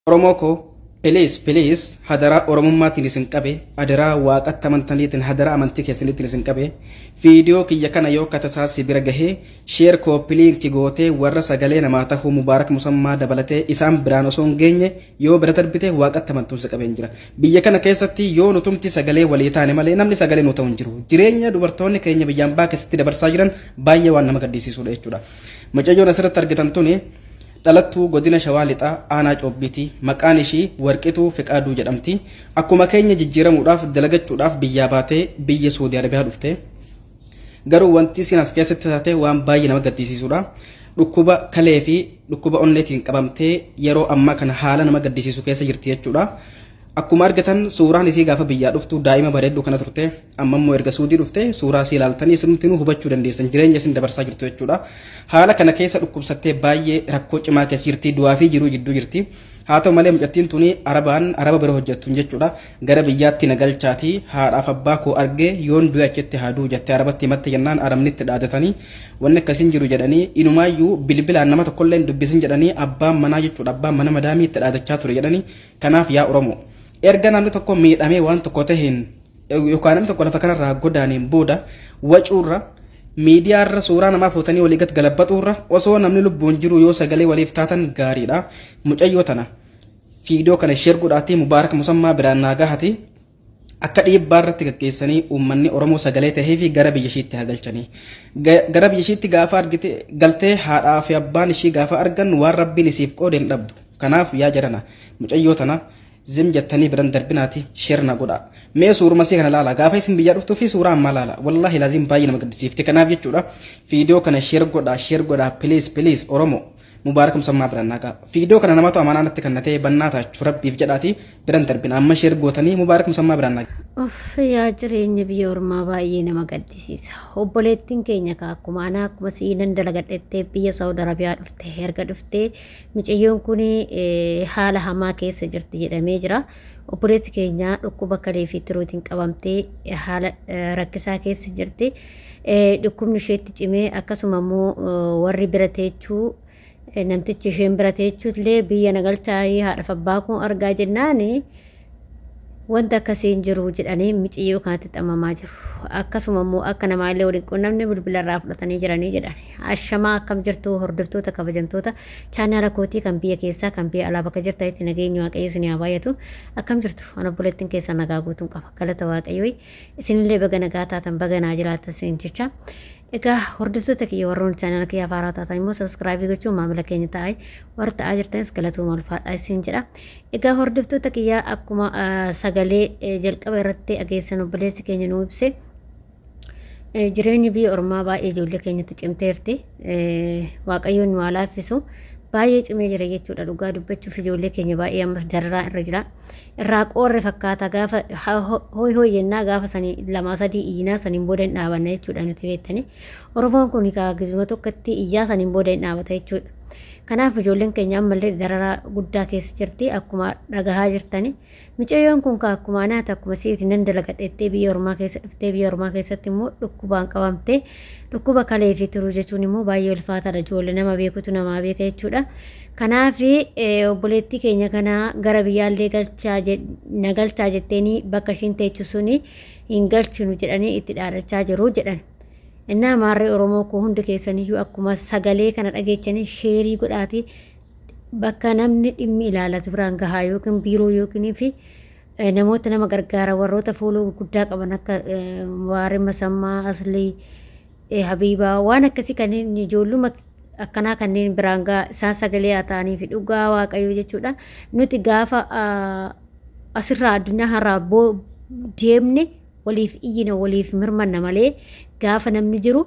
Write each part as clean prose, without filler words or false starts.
Oromoo koo please please hadaraa Oromummaatiin isin qabe, adaraa waaqatti amantaniitiin, hadaraa amantii keessaniitiin isin qabe, viidiyoo kiyya kana yoo katasaa si bira gahee share, copy link gootee warra sagalee namaa tahuu Mubaarak Musammaa dabalatee isaan biraan osoo hin geenye yoo bira darbite waaqatti amantuun si qabeen jira. Biyya kana keessatti yoo nutumti sagalee walii taane malee namni sagalee nu ta'u hin jiru. Jireenya dubartoonni keenya biyyaan baa keessatti dabarsaa jiran baay'ee waan nama gaddisiisudha jechuudha. Mucayyoon asirratti argitan tuni dhalattuu godina Shawaa Lixaa aanaa Coobbiiti. Maqaan ishii Warqituu Fiqaaduu jedhamti. Akkuma keenya jijjiiramuudhaaf dalagachuudhaaf biyyaa baatee biyya Suudi Arabiyaa dhufte. Garuu wanti isin as keessatti taate waan baay'ee nama gaddisiisudha. Dhukkuba kalee fi dhukkuba onneetiin qabamtee yeroo ammaa kana haala nama gaddisiisu keessa jirti jechuudha. Akkuma argatan suuraan isii gaafa biyyaa dhuftu daa'ima bareedduu kana turte. Amma immoo erga Suudii dhufte suuraa isii ilaaltanii isinumtinuu hubachuu dandeessan jireenya isin dabarsaa jirtu jechuudha. Haala kana keessa dhukkubsattee baay'ee rakkoo cimaa keessa jirti, du'aa fi jiruu jidduu jirti. Haa ta'u malee mucattiin tuni Arabaan Araba bira hojjettuun jechuudha. Gara biyyaatti na galchaatii haadhaaf abbaa koo argee yoon du'e achitti haa du'u jettee Arabatti himatte jennaan Arabni itti dhaadatanii wanni akkasiin jiru jedhanii, inumaayyuu bilbilaan nama tokkollee hin dubbisin jedhanii abbaan manaa jechuudha, abbaan mana madaamii itti dhaadachaa ture jedhanii. Kanaaf yaa Oromoo, erga namni tokko miidhamee waan tokko taheen yookaan namni tokko lafa kanarraa godaaneen booda wacuurra, miidiyaarra suuraa namaa fuutanii walii gad galabbaxuurra osoo namni lubbuun jiru yoo sagalee waliif taatan gaariidha. Mucayyoo tana fiidoo kana sheer godhaatii Mubaarak Musammaa biraan naa gahati, akka dhiibbaa irratti gaggeessanii uummanni Oromoo sagalee tahee fi gara biyya ishiitti haa galchanii. Gara biyya ishiitti gaafa argite galtee haadhaa fi abbaan ishii gaafa argan waan rabbiin isiif qoode hin dhabdu. Kanaaf yaa jarana, mucayyoo tana zim jettanii biran darbinaati share na godhaa. Mee suuruma isii kana laala. Gaafa isin biyyaa dhuftuu fi suuraa ammaa laala. Wallaahi laziim baay'ee nama gaddisiifti. Kanaaf jechuudha viidiyoo kana share godhaa, share godhaa, please please Oromoo. Mubaarak Musammaa biran nagaa. Viidiyoo kana namatu amanaa natti kannatee bannaa taachuu rabbiif jedhaati biran darbina. Amma share gootanii Mubaarak Musammaa biraan nagaa. Uff yaa jireenya biyya ormaa baay'ee nama gaddisiisa. Obboleettiin keenya kaa akkuma anaa akkuma si'ii nan dalagadhettee biyya Saawud Arabiyaa dhufte. Erga dhuftee Micayyoon kun haala hamaa keessa jirti jedhamee jira. Obboleessi keenya dhukkuba kalee fi tiruutiin qabamtee haala rakkisaa keessa jirti. Dhukkubni isheetti cimee akkasuma immoo warri bira teechuu, namtichi isheen bira teechuu illee biyya na galchaa haadhaaf abbaa koo argaa jennaani wanta akkasii hin jiru jedhanii miciyyoo kanatti xamamaa jiru. Akkasuma immoo akka namaa illee waliin qunnamne bilbila irraa fudhatanii jiranii jedhan. Ashamaa, akkam jirtu hordoftoota kabajamtoota chaanaala kootii kan biyya keessaa kan biyya alaa bakka jirtanitti nageenyi Waaqayyo isin haa baay'atu. Akkam jirtu? An obboleettiin keessan nagaa guutuun qaba. Galata Waaqayyoo, isinillee baga nagaa taatan, baga naa jiraatan isin jecha. Egaa hordoftoota kiyya, warroonni chaanaala kiyya haaraa taatan immoo subscribe gochuun maamila keenya ta'aa, warra ta'aa jirtanis galatooma, ulfaadhaa isin jedha. Egaa hordoftoota kiyyaa, akkuma sagalee jalqaba irratti dhageessan obboleessi keenya nuu ibse, jireenyi biyya ormaa baay'ee ijoollee keenyatti cimteerti. Waaqayyoon nu haa laaffisu. Baay'ee cimee jira jechuudha, dhugaa dubbachuuf ijoollee keenya baay'ee ammas dararaa irra jira. Irraa qoorre fakkaata, gaafa hooy hooy jennaa gaafa sanii lamaa sadii iyyinaa saniin booda hin dhaabanna jechuudha nuti beektanii. Oromoon kun egaa gizuma tokkotti iyyaa saniin booda hin dhaabata jechuudha. Kanaaf ijoolleen keenya ammallee dararaa guddaa keessa jirti akkuma dhagahaa jirtani. Mucayyoon kun kaa akkuma anaati akkuma si'iti nan dalagadhettee biyya ormaa keessa dhuftee biyya ormaa keessatti immoo dhukkubaan qabamtee, dhukkuba kalee fi turuu jechuun immoo baay'ee ulfaataadha, ijoollee nama beekutu namaa beeka jechuudha. Kanaaf obboleettii keenya kana gara biyyaallee galchaa na galchaa jetteeni bakka ishiin teechu suni hin galchinu jedhanii itti dhaadachaa jiru jedhan. Innaa maarree Oromoo koo, hundi keessaniyyuu akkuma sagalee kana dhageechanii share godhaatii bakka namni dhimmi ilaalatu biraan gahaa, yookiin biiroo yookiin fi namoota nama gargaara, warroota fuuluu gurguddaa qaban akka Waaree Masammaa, Aslii, Habiibaa, waan akkasii kanneen ijoolluma akkanaa kanneen biraan gahaa, isaan sagalee haa ta'anii fi dhugaa Waaqayyoo jechuudha. Nuti gaafa asirraa addunyaa har'aa deemne waliif iyyina, waliif mirmanna malee gaafa namni jiru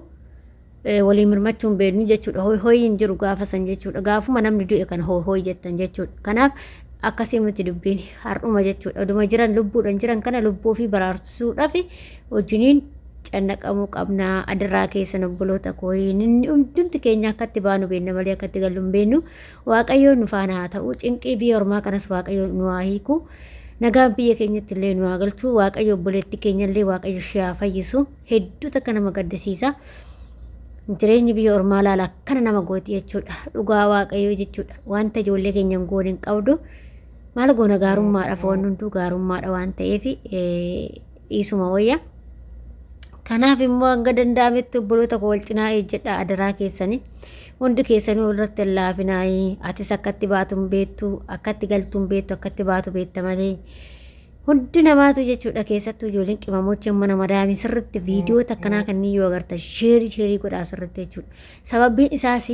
walii mirmachuu hin beeknu jechuudha. Hooy hooy hin jiru gaafa san jechuudha. Gaafuma namni du'e kan hooy hooy jettan jechuudha. Kanaaf akkasii miti dubbiin har'uma jechuudha. Oduma jiran, lubbuudhaan jiran kana lubbuu fi baraarsuudhaaf wajjiniin cannaqamuu qabna. Adaraa keessan obboloota koo, hundumti keenya akkatti baanu beekna malee akkatti gallu hin beeknu. Waaqayyoon nu faana haa ta'u. Cinqii biyya ormaa kanas Waaqayyoon nu haa hiiku. Nagaan biyya keenyatti illee nu haa galchu. Waaqayyo obboleetti keenya illee Waaqayyo ishee haa fayyisu. Hedduu takka nama gaddisiisa. Jireenyi biyya ormaa laala akkana nama gooti jechuudha. Dhugaa Waaqayyoo jechuudha. Wanta ijoollee keenya hin goone hin qabdu. Maal goona gaarummaadhaaf waan hunduu gaarummaadha waan ta'eef dhiisuma wayya. Kanaaf immoo hanga danda'ametti obboloota koo wal cinaa ejjedha adaraa keessanii. Hundi keessanii walirratti hin laafinaayi. Atis akkatti baatu hin beektu, akkatti galtu hin beektu, akkatti baatu beekta malee. Hundi namaatu jechuudha keessattuu ijoolleen qimamochi mana madaamii sirriitti viidiyoota akkanaa kanneen yoo agartan sheerii sheerii godhaa sirriitti jechuudha. Sababbiin isaas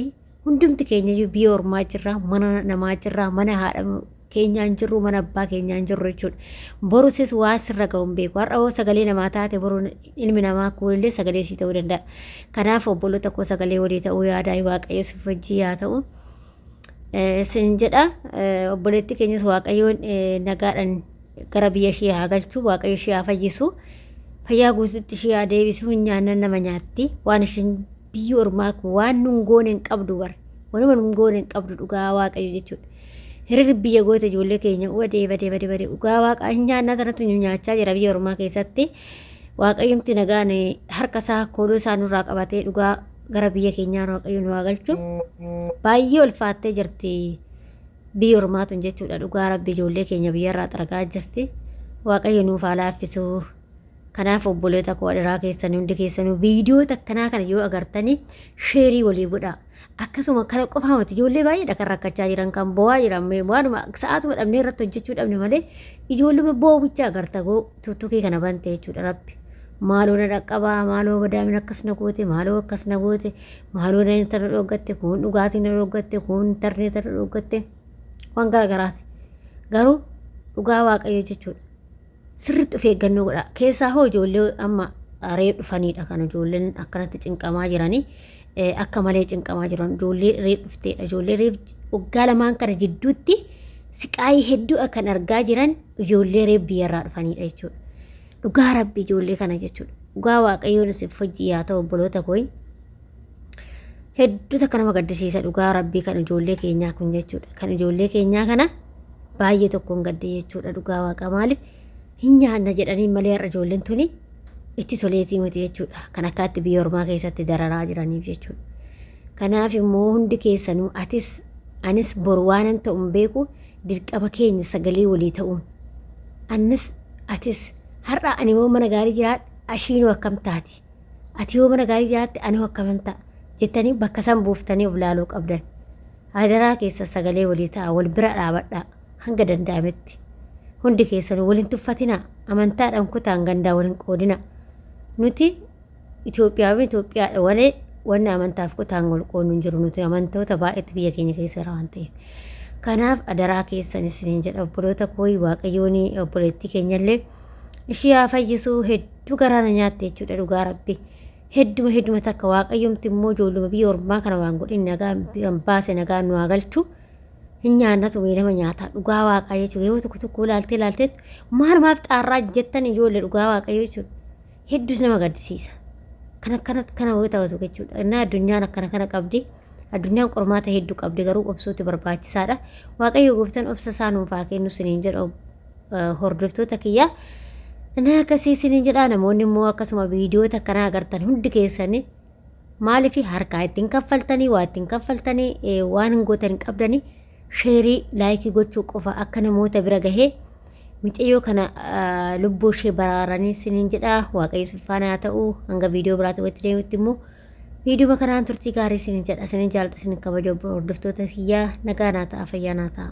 hundumti keenyayyuu biyya ormaa jirra, mana namaa jirra, mana haadha keenyaa hin jirru, mana abbaa keenyaa hin jirru jechuudha. Borusis waan sirra ga'u hin beeku. Har'a hoo sagalee namaa taate boru ilmi namaa kuunillee sagalee sii ta'uu danda'a. Kanaaf obboloota koo sagalee walii ta'uu yaadaa Waaqayyo siif wajjii yaa ta'u. Sin jedha obboleetti keenyas Waaqayyoon nagaadhaan gara biyya ishee haa galchu, Waaqayyo ishee haa fayyisu. Fayyaa guutuutti ishee haa deebisu, hin nyaannan nama nyaatti. Waan isheen biyyi ormaa kun waan nun goone hin qabdu bara. Wanuma nun goone hin qabdu dhugaa Waaqayyo jechuudha. Hiriirri biyya goota ijoollee keenya badee badee badee badee dhugaa Waaqaa hin nyaannaa tanatu nu nyaachaa jira biyya ormaa keessatti. Waaqayyumti nagaan harka isaa kooluu isaa nurraa qabatee dhugaa gara biyya keenyaa Waaqayyo nu haa galchu. Baay'ee ulfaattee jirti biyya ormaa tun jechuudha dhugaa rabbi ijoollee keenya biyyarraa xaragaa jirti. Waaqayyo nuuf haa laaffisu. Kanaaf obboleota koo adaraa keessanii hundi keessanuu viidiyoota akkanaa kana yoo agartanii sheerii walii godhaa. Akkasuma kana qofaa miti ijoollee baay'eedha kan rakkachaa jiran kan bo'aa jiran mee waanuma sa'aatuma dhabnee irratti hojjechuu dhabne malee ijoolluma boo'ichaa agarta goo tuttukii kana bante jechuudha rabbi. Maaloo na dhaqqabaa maaloo madaamin akkas na goote maaloo akkas na goote maaloo na intala dhooggatte kuun dhugaatii na dhooggatte kuun intarneeta na dhooggatte waan garagaraati. Garuu dhugaa waaqayyo jechuudha. Sirriitti of eeggannoo godhaa. Keessaa hoo ijoollee amma reef dhufaniidha kan ijoolleen akkanatti cinqamaa jiranii akka malee cinqamaa jiran ijoollee reef dhufteedha. Ijoollee reef waggaa lamaan kana jidduutti siqaayii hedduu kan argaa jiran ijoollee reef biyyarraa dhufaniidha jechuudha. Dhugaa rabbi ijoollee kana jechuudha. Dhugaa waaqayyoon isin hojii yaa ta'u obboloota kooyi. Hedduu takka nama gaddisiisa dhugaa rabbii kan ijoollee keenyaa kun jechuudha. Kan ijoollee keenyaa kana baay'ee tokkoon gadde jechuudha dhugaa waaqa maaliif hin nyaanna jedhanii malee har'a ijoolleen tuni itti toleetii miti jechuudha. Kan akkaatti biyya ormaa keessatti dararaa jiraniif jechuudha. Kanaaf immoo hundi keessanuu atis anis boru waanan ta'u hin beeku dirqama keenya sagalee walii ta'uun annis atis har'a ani immoo mana gaarii jiraadha ashiinuu akkam taati. Ati yoo mana gaarii jiraatte ani hoo akkaman ta'a jettanii bakka san buuftanii of laaluu qabdan. Hadaraa keessa sagalee walii ta'a wal bira dhaabadhaa hanga danda'ametti. Hundi keessanuu wal hin tuffatinaa amantaadhaan kutaan gandaa wal hin qoodinaa. Nuti Itoophiyaawwan Itoophiyaadha walee wanni amantaaf kutaan wal qoodnu hin jiru nuti amantoota baay'eetu biyya keenya keessa jira waan ta'eef. Kanaaf adaraa keessan isiniin jedha obboloota kooyi waaqayyoon obboleettii keenyallee ishii haa fayyisuu hedduu garaa na nyaatte jechuudha dhugaa rabbi. Hedduma hedduma takka waaqayyomti immoo ijoolluma biyya ormaa kana waan godhin nagaan baase nagaan nu haa galchu. Hin nyaannatu miidhama nyaataa dhugaa waaqaa jechuudha yeroo tokko tokko ilaaltee ilaaltee maalumaaf xaarraa jettan ijoollee dhugaa waaqayyo jechuudha. Hedduus nama gaddisiisa. Kan akkana kana yoo taphatu jechuudha. Innaa addunyaan akkana kana qabdi. Addunyaan qormaata hedduu qabdi garuu obsuutu barbaachisaadha. Waaqayyo gooftaan obsa isaa nuuf haa kennu isiniin jedha hordoftoota kiyya. Innaa akkasii isiniin jedha namoonni immoo akkasuma viidiyoota akkanaa agartan hundi keessanii maaliif harkaa ittiin kaffaltanii waa ittiin kaffaltanii waan hin gootan hin qabdanii sheerii laayikii gochuu qofa akka namoota bira gahee mucayyoo kana lubbuu ishee baraaranii isiniin jedha waaqayyo si faana haa ta'u hanga viidiyoo biraatti walitti deemutti immoo viidiyoo kanaan turtii gaarii isiniin jedha isiniin jaalladha isiniin kabaja hordoftoota kiyyaa nagaa naa ta'a fayyaa naa ta'a.